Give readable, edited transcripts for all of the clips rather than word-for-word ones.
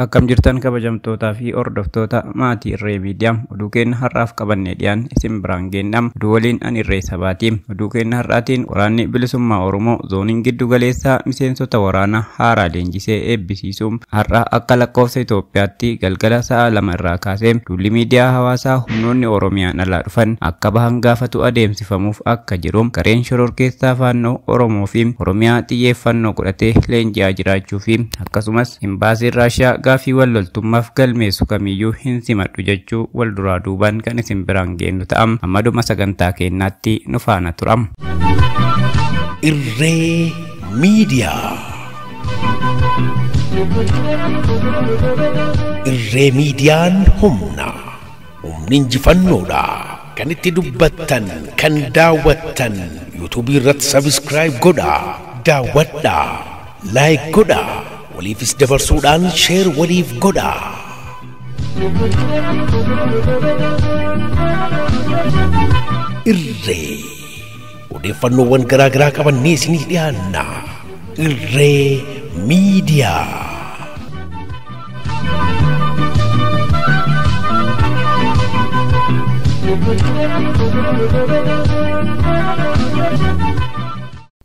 Akkam jirtan kabajamtootaa fi hordoftoota maatii Irree Miidiyaa, oduu keenya har'aaf qabannee dhiyaan isin biraan geennam. Oduu waliin ani Irree Sabaati. Oduu keenya har'aatiin waraanni bilisummaa Oromoo zooniin giddu galeessaa miseensota waraanaa haaraa leenjisee eebbisiisuun har'a akka lakkoofsa Itoophiyaatti galgala sa'a 2 irraa kaasee duulli miidiyaa hawaasaa humnoonni Oromiyaan alaa dhufan akka bahan gaafatu adeemsifamuuf akka jiru, gareen shororkeessaa Faannoo Oromoo fi Oromiyaa xiyyeeffannoo godhatee leenji'aa jiraachuu fi akkasumas imbaasiin Raashiyaa gaafii wal loltummaaf galmeessu kamiyyuu hin simadhu jechuu wal duraa duubaan kan isin biraan geennu ta'am. Amma dhuma sagantaa keenyaatti nu faana turam. Irree Miidiyaa. Irree Miidiyaan humna. Humni injifannoodha. Kan itti dubbattan, kan daawwattan, yuutuubii irratti sabiskiraayib godhaa, daawwadhaa, laayik godhaa, waliifis dabarsuudhaan sheer waliif godhaa. Irree odeeffannoowwan garaa garaa qabannee isinii dhiyaanna. Irree Miidiyaa.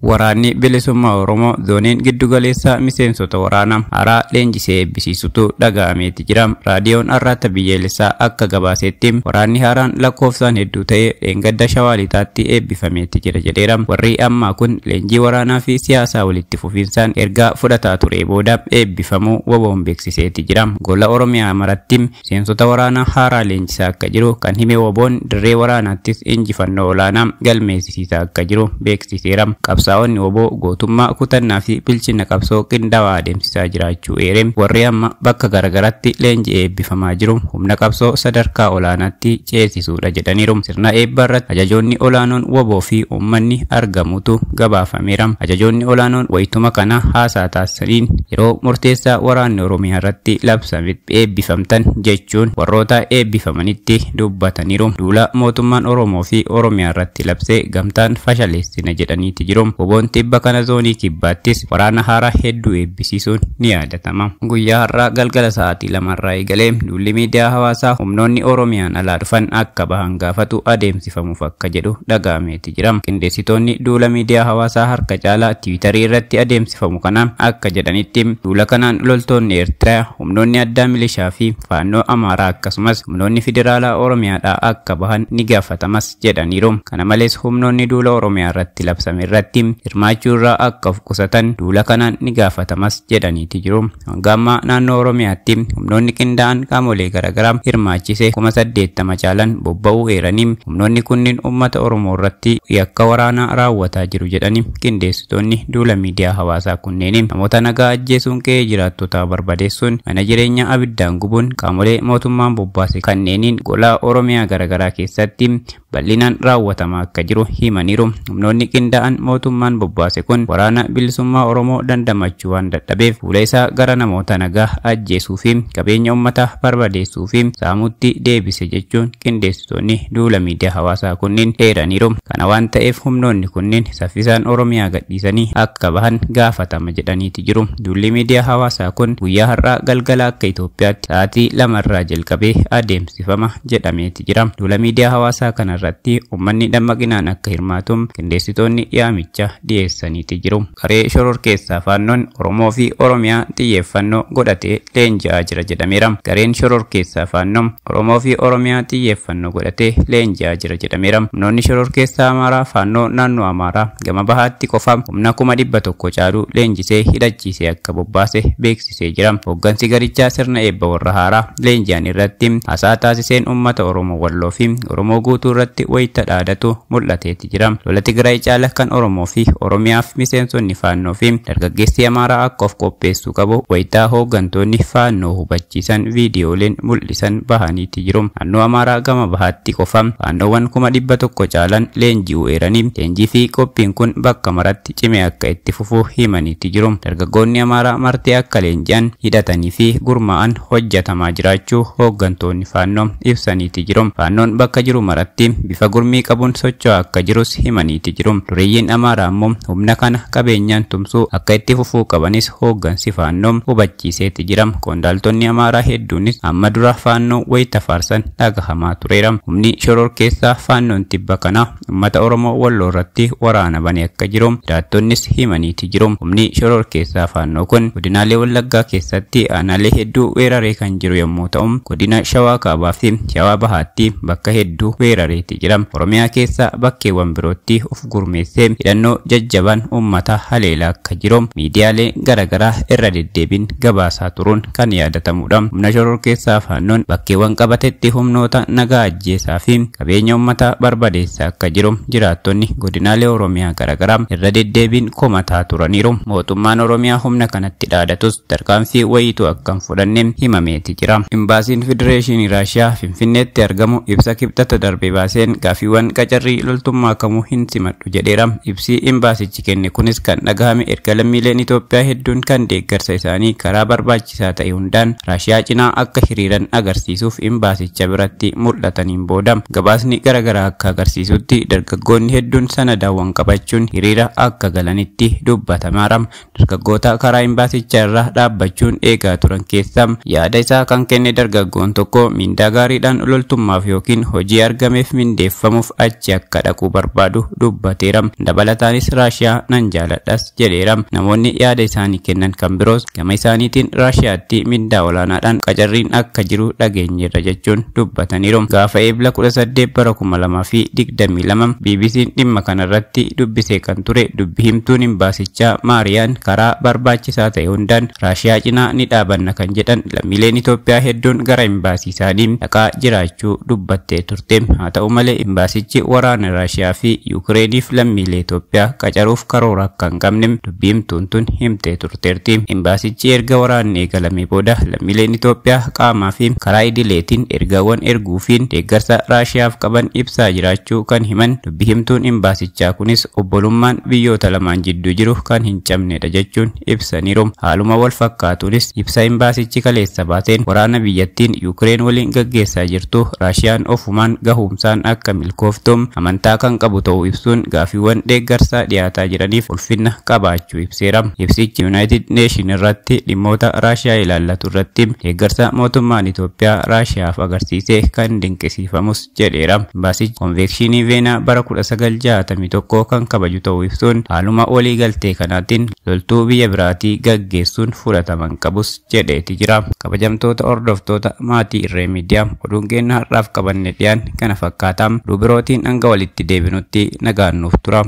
Waraanni bilisummaa Oromoo zooniin giddugaleessaa miseensota waraanaa haaraa leenjisee eebbisiisutu dhaga'ameeti jira. Raadiyoon Arraata Biyyeelessaa akka gabaasetti waraanni haaraan lakkoofsaan hedduu ta'e dheengadda Shawaa Lixaatti eebbifameeti jira jedheera. Warri ammaa kun leenjii waraanaa fi siyaasaa walitti fufinsaan ergaa fudhataa ture booda eebbifamuu WBO'n beeksiseeti jira. Gola Oromiyaa maratti miseensota waraanaa haaraa leenjisaa akka jiru kan hime WBO'n dirree waraanaattis injifannoo olaanaa galmeessisiisaa akka jiru beeksiseera. Qabsaa'onni WBO gootummaa, kutannaa fi bilchina qabsoo qindaa'aa adeemsisaa jiraachuu eere. Warri amma bakka garagaraatti leenji'ee eebbifamaa jiru humna qabsoo sadarkaa olaanaatti ceesisuudha jedhaniiru. Sirna eebbaa irratti ajajoonni olaanoon WBO fi uummanni argamutu gabaafameera. Ajajoonni olaanoon wayituma kana haasaa taasisaniin yeroo murteessaa waraanni Oromiyaa irratti labsame eebbifamtan jechuun warroota eebbifamanitti dubbataniiru. Duula mootummaan Oromoo fi Oromiyaa irratti labsee gamtaan fashaleessina jedhaniiti jiru. WBO'n tibba kana zoonii kibbaattis waraana haaraa hedduu eebbisiisuun ni yaadatama. Guyyaa har'aa galgala sa'aatii 2 irraa eegalee duulli miidiyaa hawaasaa humnoonni Oromiyaan alaa dhufan akka bahan gaafatu adeemsifamuuf akka jedhu dhaga'ameeti jira. Qindeessitoonni duula miidiyaa hawaasaa harka caalaa tiwiitarii irratti adeemsifamu kana akka jedhanitti duula kanaan loltoonni Eertiraa, humnoonni addaa milishaa fi Faannoo Amaaraa akkasumas humnoonni federaalaa Oromiyaadhaa akka bahan ni gaafatamas jedhaniiru. Kana malees humnoonni duula Oromiyaa irratti labsame irratti hirmaachuu irraa akka of qusatan duula kanaan ni gaafatamas jedhaniiti jiru. Hanga ammaa naannoo Oromiyaatti humnoonni qindaa'an qaamolee garaagaraa hirmaachise 80,000 caalan bobba'uu eeranii humnoonni kunniin uummata Oromoo irratti yakka waraanaa raawwataa jiru jedhanii qindeessitoonni duula miidiyaa hawaasaa kunneen namoota nagaa ajjeesuun, qe'ee jiraattotaa barbadeessuun, mana jireenyaa abiddaan gubuun qaamolee mootummaan bobbaase kanneeniin gola Oromiyaa garaagaraa keessatti bal'inaan raawwatamaa akka jiru himaniiru. Humnoonni qindaa'an mootummaan bobbaase kun waraana bilisummaa Oromoo dandamachuu waan dadhabeef fuula isaa gara namoota nagaa ajjeesuu fi qabeenya uummataa barbadeessuu fi saamutti deebise jechuun qindeessitoonni duula miidiyaa hawaasaa kunniin eeraniiru. Kana waan ta'eef humnoonni kunniin saffisaan Oromiyaa gadhiisanii akka bahan gaafatama jedhaniiti jiru. Duulli miidiyaa hawaasaa kun guyyaa har'aa galgala akka Itoophiyaatti sa'aatii 2 irraa jalqabee adeemsifama jedhameeti jira. Duula miidiyaa hawaasaa kanarratti uummanni dammaqinaan akka hirmaatu qindeessitoonni yaamicha dhiyeessaniiti jiru. Garee shororkeessaa Faannoon Oromoo fi Oromiyaa xiyyeeffannoo godhatee leenji'aa jira jedhameera. Gareen shororkeessaa Faannoon Oromoo fi Oromiyaa xiyyeeffannoo godhatee leenji'aa jira jedhameera. Humnoonni shororkeessaa Amaaraa Faannoo naannoo Amaaraa gama bahaatti qofa humna 100,000 caalu leenjisee hidhachiisee akka bobbaase beeksisee jira. Hooggansi garichaa sirna eebba warra haaraa leenji'an irratti haasaa taasiseen uummata Oromoo Walloo fi Oromoo guutuu irratti wayita dhaadatu mul'ateeti jira. Lola Tigraay caala kan Oromoo fi Oromiyaaf miseensonni Faannoo fi dargaggeessi Amaaraa akka of qopheessuu qabu wayitaa hooggantoonni Faannoo hubachiisan viidiyooleen mul'isan bahaniiti jiru. Naannoo Amaaraa gama bahaatti qofa Faannoowwan 100,000 caalan leenji'uu eeranii leenjii fi qophiin kun bakka maratti cimee akka itti fufu himaniiti jiru. Dargaggoonni Amaaraa martee akka leenji'an hidhatanii fi gurmaa'an hojjetamaa jiraachuu hooggantoonni Faannoo ibsaniiti jiru. Faannoon bakka jiru maratti bifa gurmii qabuun socho'aa akka jirus himaniiti jiru. Dureeyyiin Amaaraa Amaaraa ammoo humna kana qabeenyaan tumsuu akka itti fufuu qabanis hooggansi Faannoo hubachiiseeti jira. Qondaaltonni Amaaraa hedduunis amma dura Faannoo wayita faarsan dhagahamaa tureera. Humni shororkeessaa Faannoon tibba kana uummata Oromoo Walloo irratti waraana banee akka jiru jiraattonnis himaniiti jiru. Humni shororkeessaa Faannoo kun godinaalee Wallaggaa keessatti aanaalee hedduu weeraree kan jiru yommuu ta'u, godina Shawaa Kaabaa fi Shawaa Bahaatti bakka hedduu weerareeti jira. Oromiyaa keessa bakkeewwan birootti of gurmeessee hidhannoo jajjabaan uummata haleelaa akka jiru miidiyaalee garaagaraa irra deddeebiin gabaasaa turuun kan yaadatamudha. Humna shororkeessaa Faannoon bakkeewwan qabatetti humnoota nagaa ajjeesaa fi qabeenya uummataa barbadeessaa akka jiru jiraattonni godinaalee Oromiyaa garaagaraa irra deddeebiin komataa turaniiru. Mootummaan Oromiyaa humna kanatti dhaadatus tarkaanfii wayiitu akka hin fudhanne himameeti jira. Imbaasiin Federeeshinii Raashiyaa Finfinneetti argamu ibsa kibxata darbe baaseen gaaffiiwwan qacarrii loltummaa kamuu hin simadhu jedheera. Ibsi imbaasichi kenne kunis kan dhagahame erga lammiileen Itoophiyaa hedduun kan deeggarsa isaanii karaa barbaachisaa ta'e hundaan Raashiyaa cinaa akka hiriiran agarsiisuuf imbaasicha biratti mul'ataniin booda gabaasni garaagaraa akka agarsiisutti dargaggoonni hedduun sanadaawwan qabachuun hiriira akka galanitti dubbatamaara. Dargaggoota karaa imbaasicha irra dhaabbachuun eegaa turan keessaa yaada isaa kan kenne dargaggoon tokko mindaa gaariidhaan loltummaaf yookiin hojii argameef mindeeffamuuf achi akka dhaquu barbaadu dubbateera. Dabalataanis Raashiyaa nan jaaladhas jedheera. Namoonni yaada isaanii kennan kan biroos gama isaaniitiin Raashiyaatti mindaa olaanaadhaan qacarriin akka jiru dhageenyeerra jechuun dubbataniiru. Gaafa Eebla 18 bara 2022 BBC'n dhimma kanarratti dubbisee kan ture dubbi himtuun imbaasichaa Maariyaan karaa barbaachisaa ta'e hundaan Raashiyaa cinaa ni dhaabanna kan jedhan lammiileen Itoophiyaa hedduun gara imbaasii isaanii dhaqaa jiraachuu dubbattee turte. Haa ta'u malee imbaasichi waraana Raashiyaa fi Yukireeniif lammiilee Itoophiyaa qacaruuf karoora akka hin qabne dubbi himtuun tun himtee turteerti. Imbaasichi erga waraanni eegalamee booda lammiileen Itoophiyaa qaamaa fi karaa idileetiin ergaawwan erguufiin deeggarsa Raashiyaaf qaban ibsaa jiraachuu kan himan dubbi himtuun imbaasichaa kunis obbolummaan biyyoota lamaan jidduu jiru kan hin cabnedha jechuun ibsaniiru. Haaluma wal fakkaatuunis ibsa imbaasichi kaleessa baaseen waraana biyyattiin Yukireen waliin gaggeessaa jirtu Raashiyaan ofumaan gahuumsaan akka milkooftu amantaa kan qabu ta'uu ibsuun gaaffiiwwan deeggarsaa dhiyaataa jiraniif ulfinna qabaachuu ibseera. Ibsichi United Nation irratti dhimmoota Raashiyaa ilaallatu irratti deeggarsa mootummaan Itoophiyaa Raashiyaaf agarsiise kan dinqisiifamus jedheera. Imbaasichi konveekshinii Veenaa bara 1961 kan kabaju ta'uu ibsuun haaluma waliigaltee kanaatiin loltuu biyya biraatii gaggeessuun fudhataman qabus jedheeti jira. Kabajamtoota hordoftoota maatii Irree Miidiyaa, oduun keenya har'aaf qabanne dhiyaan kana fakkaataa. Oduu birootiin hanga walitti deebinutti nagaan nuuf tura.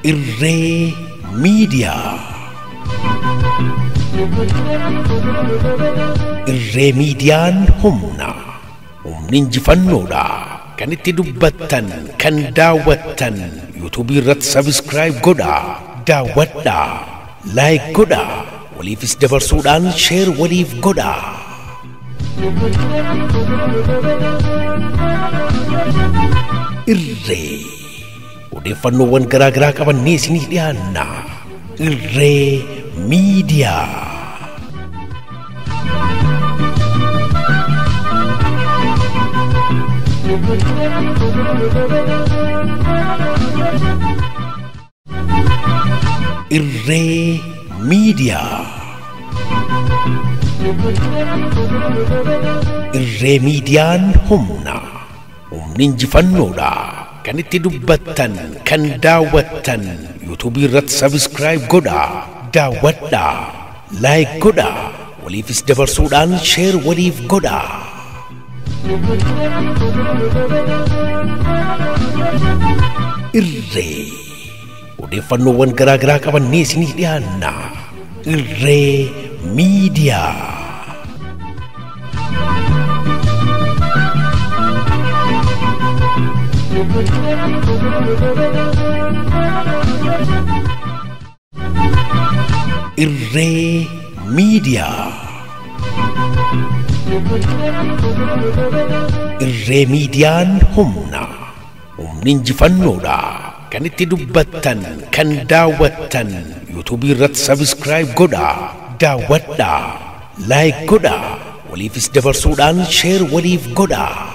Irree Miidiyaa. Irree Miidiyaan humna. Humni injifannoodha. Kan itti dubbattan, kan daawwattan, yuutuubii irratti sabiskiraayib godhaa, daawwadhaa, laayik godhaa, waliifis dabarsuudhaan sheer waliif godhaa. Irree odeeffannoowwan garaa garaa qabannee isinii dhiyaanna. Irree Miidiyaa. Irree Miidiyaa. Irree Miidiyaan humna. Humni injifannoodha. Kan itti dubbattan, kan daawwattan, yuutuubii irratti sabiskiraayib godhaa, daawwadhaa, laayik godhaa, waliifis dabarsuudhaan sheer waliif godhaa. Irree odeeffannoowwan garaa garaa qabannee isinii dhiyaanna. Irree Miidiyaa. Irree Miidiyaa. Irree Miidiyaan humna. Humni injifannoodha. Kan itti dubbattan, kan daawwattan, yuutuubii irratti sabiskiraayib godhaa, daawwadhaa, laayik godhaa, waliifis dabarsuudhaan sheer waliif godhaa.